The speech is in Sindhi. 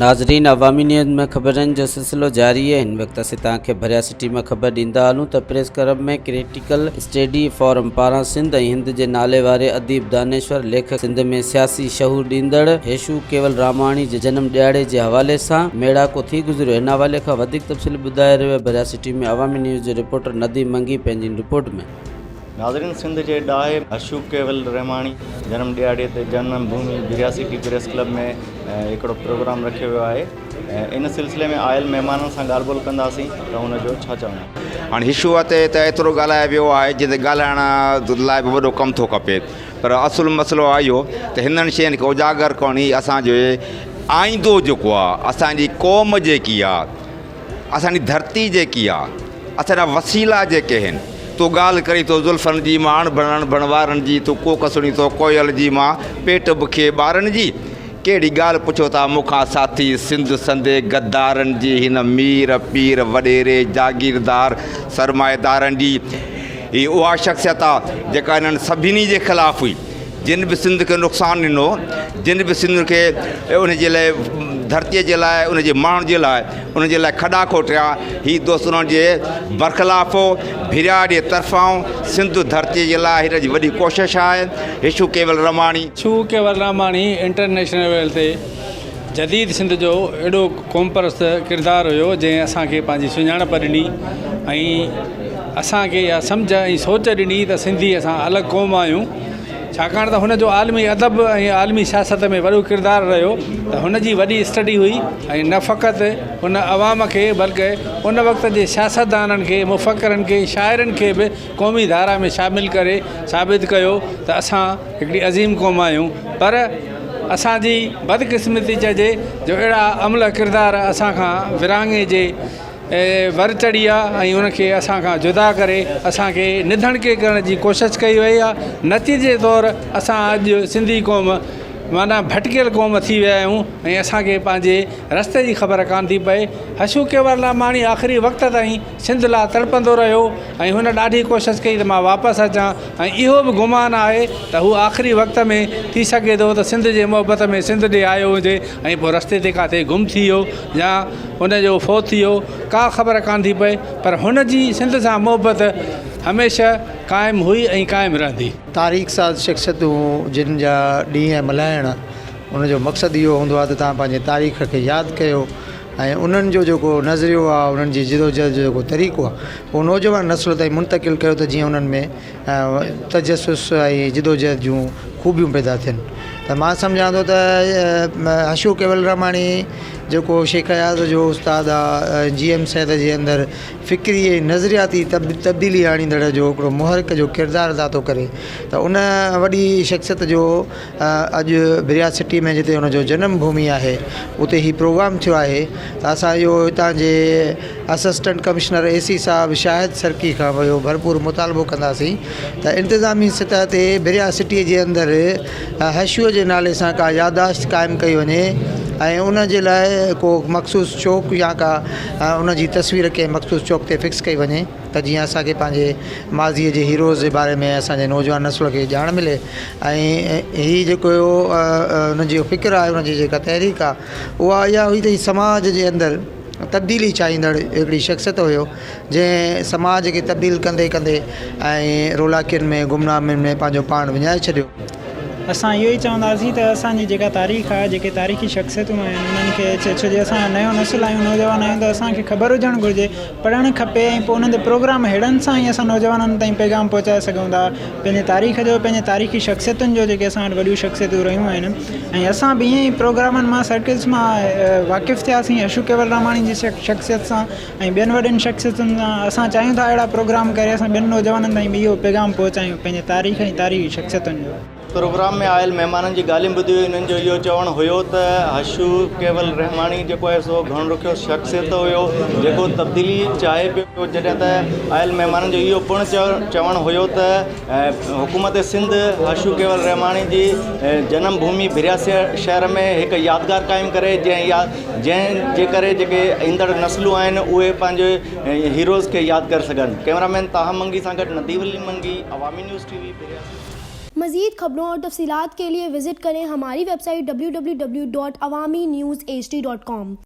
ناظرين عوامي نيوز ۾ خبرن جو سلسلو جاري آهي هن وقت اسين توهان کي ڀريا سٽي مان خبر ڏيندا هلون ته press club ۾ critical study forum پاران سنڌ ۽ هند جي نالي واري اديب دانشور ليکڪ سنڌ ۾ سياسي شعور ڏيندڙ هيشو ڪيول راماڻي جي جنم ڏهاڙي جي حوالي سان ميڙاڪو ٿي گذريو هن حوالي کان وڌيڪ تفصيل ٻڌائي رهيو آهي ڀريا سٽي ۾ عوامي نيوز جو رپورٽر نديم منگي پنهنجي رپورٽ ۾. ناظرين سنڌ جي ڏاهي حشو ڪيول رحماڻي جنم ڏهاڙي تي جنم ڀومي ڀريا سٽي پريس ڪلب ۾ هڪڙو پروگرام رکيو ويو آهي ان سلسلي ۾ آيل مهمانن سان ڳالهه ٻولهه ڪنداسين ته هن جو ڇا چوڻ آهي. هاڻي حشوء تي ته ايترو ڳالهايو ويو آهي جنهن تي ڳالهائڻ لاء به وڏو ڪم ٿو کپي پر اصل مسئلو آهي اهو ته هنن شين کي اجاگر ڪرڻ هي اسان جو آئيندو جيڪو آهي اسان جي قوم جيڪي آهي اسان جي ڌرتي جيڪي آ، اسان جا وسيلا جيڪي هن، تون ڳالهه ڪرين ٿو زلفن جي، مان اڻ ڀڻ اڻ ڀڻ وارن جي، تون ڪوڪ سڻين ٿو ڪوئل جي، مان پيٽ بکي ٻارن جي، ڪهڙي ڳالهه پڇو ٿا مون کان ساٿي، سنڌ سندي غدارن جي، هن مير، پير، وڏيري، جاگيردار، سرمائيدارن جي، هي اها شخصيت آ، جيڪا انهن سڀني جي خلاف هئي. جن به سنڌ کي نقصان ڏنو، جن به سنڌ کي ان جي لاء ڌرتيء جي لاء ان جي ماڻهن جي لاء ان جي لاء کڏا کوٽيا، هي دوست انهن جي برخلاف هو، ڀريا جي طرفان سنڌ ڌرتيء جي لاء هن جي وڏي ڪوشش آهي، حشو ڪيول رماڻي. حشو ڪيول راماڻي انٽرنيشنل ليول تي جديد سنڌ جو اهڙو قومپرست ڪردار هيو جنهن اسان کي پنهنجي سڃاڻپ ڏني ۽ اسان کي اها سمجهه ۽ سوچ ڏني ته سنڌي اسان الڳ قوم آهيون ڇاڪاڻ ته هن جو عالمي ادب ۽ عالمي سياست ۾ وڏو ڪردار رهيو ته هن جي وڏي اسٽڊي هئي ۽ نه فقط هن عوام کي بلڪه ان وقت جي سياستدانن کي مفڪرن کي شاعرن کي به قومي ڌارا ۾ شامل ڪري ثابت ڪيو ته اسان هڪڙي عظيم قوم آهيون پر اسان جي بدقسمتي چئجي جو اهڙا املهه ڪردار اسان کان ورهاڱي جي ور چڙهي ويا ۽ ان کي اسان کان جدا ڪري اسان کي نڌڻڪي ڪرڻ جي ڪوشش ڪئي وئي آهي نتيجي طور اسان اڄ سنڌي قوم معنيٰ ڀٽڪيل قوم ٿي ويا آهيون ۽ اسان کي پنهنجي رستي جي خبر ڪانه ٿي پئي حشو ڪيولراماڻي آخري وقت تائين سنڌ لاء تڙپندو رهيو ۽ هن ڏاڍي ڪوشش ڪئي ته مان واپس اچان ۽ اهو به گمان آهي ته هو آخري وقت ۾ ٿي سگهي ٿو ته سنڌ جي محبت ۾ سنڌ ڏي آيو هجي ۽ پوء رستي تي ڪاٿي گم ٿي ويو يا هن جو فوت ٿي ويو ڪا خبر ڪانه ٿي پئي پر هن جي سنڌ سان محبت هميشه قائم هئي ۽ قائم رهندي. تاريخ ساز شخصيتون جن جا ڏينهن ملهائڻ ان جو مقصد اهو هوندو آهي ته توهان پنهنجي تاريخ کي ياد ڪيو ۽ انهن جو جيڪو نظريو آهي انهن جي جدوجهد جو جيڪو طريقو آهي اهو نوجوان نسل تائين منتقل ڪيو ته جيئن انهن ۾ تجسس ۽ جدوجهد جون خوبيون پيدا ٿين ته مان سمجهان ٿو ته حشو ڪيولراماڻي جيڪو شيخ اياز جو استاد آهي جي ايم سيد جي اندر فڪري ۽ نظرياتي تبديلي آڻيندڙ جو هڪڙو محرڪ جو ڪردار ادا ٿو ڪري ته ان وڏي شخصيت جو اڄ بريا سٽي ۾ جتي ان جو جنم ڀومي آهي اتي هي پروگرام ٿيو آهي ته اسان اهو هتان جي اسسٽنٽ ڪمشنر اي سي صاحب شاهد سرڪي کان اهو ڀرپور مطالبو ڪنداسين ته انتظامي سطح تي بريا سٽي جي اندر حشوء جي نالي سان ڪا ياداشت قائم ڪئي وڃي ۽ ان جي لاء ڪو مخصوص چوڪ يا ڪا ان جي تصوير ڪنهن مخصوص چوڪ تي فڪس ڪئي وڃي ته جيئن اسان کي پنهنجي ماضيء جي هيروز جي باري ۾ اسان جي نوجوان نسل کي ڄاڻ ملي ۽ هي جيڪو هن جو فڪر آهي هن جي جيڪا تحريڪ آهي اها اها هئي ته هي سماج جي اندر تبديلي چاهيندڙ هڪڙي شخصيت هيو جنهن سماج کي تبديل ڪندي ڪندي ۽ رولاڪين ۾ گمنامين ۾ پنهنجو پاڻ وڃائي ڇڏيو. اسان اهو ئي چونداسين ته اسان جي جيڪا تاريخ آهي جيڪي تاريخي شخصيتون آهن انهن کي ڇو جو اسان نيو نسل آهيون نوجوان آهيون ته اسان کي خبر هجڻ گهرجي پڙهڻ کپي ۽ پوء انهن تي پروگرام ههڙن سان ئي اسان نوجوانن تائين پيغام پهچائي سگهون ٿا پنهنجي تاريخ جو پنهنجي تاريخي شخصيتن جو جيڪي اسان وٽ وڏيون شخصيتون رهيون آهن ۽ اسان به ائين ئي پروگرامن مان سرڪلس مان واقف ٿياسين اشوڪ ڪيولراماڻي جي شخصيت سان ۽ ٻين وڏين شخصيتن سان اسان چاهيون ٿا اهڙا پروگرام ڪري اسان ٻين نوجوانن تائين به اهو پيغام پهچايون پنهنجي تاريخ ۽ تاريخي شخصيتن جو. پروگرام ۾ آيل مهمانن جي ڳالهيون ٻڌي انهن جو اهو چوڻ هيو ته حشو ڪيول رحماڻي جيڪو آهي سو گهڻ رخيو شخصيت هيو جيڪو تبديلي چاهي پيو جڏهن ته آيل مهمانن جو اهو پڻ چوڻ هيو ته حڪومت سنڌ حشو ڪيول رحماڻي جي جنم ڀومي ڀريا شهر ۾ هڪ يادگار قائم ڪري جنهن جنهن جي ڪري جيڪي ايندڙ نسلون آهن اهي پنهنجي هيروز کي ياد ڪري سگهن ڪئميرا مين طه منگي سان گڏ Nadeem Ali Mangi Awami news T V Bhiria. मज़ीद खबरों और तफसीलात के लिए विज़िट करें हमारी वेबसाइट www.awaminews.hd.com।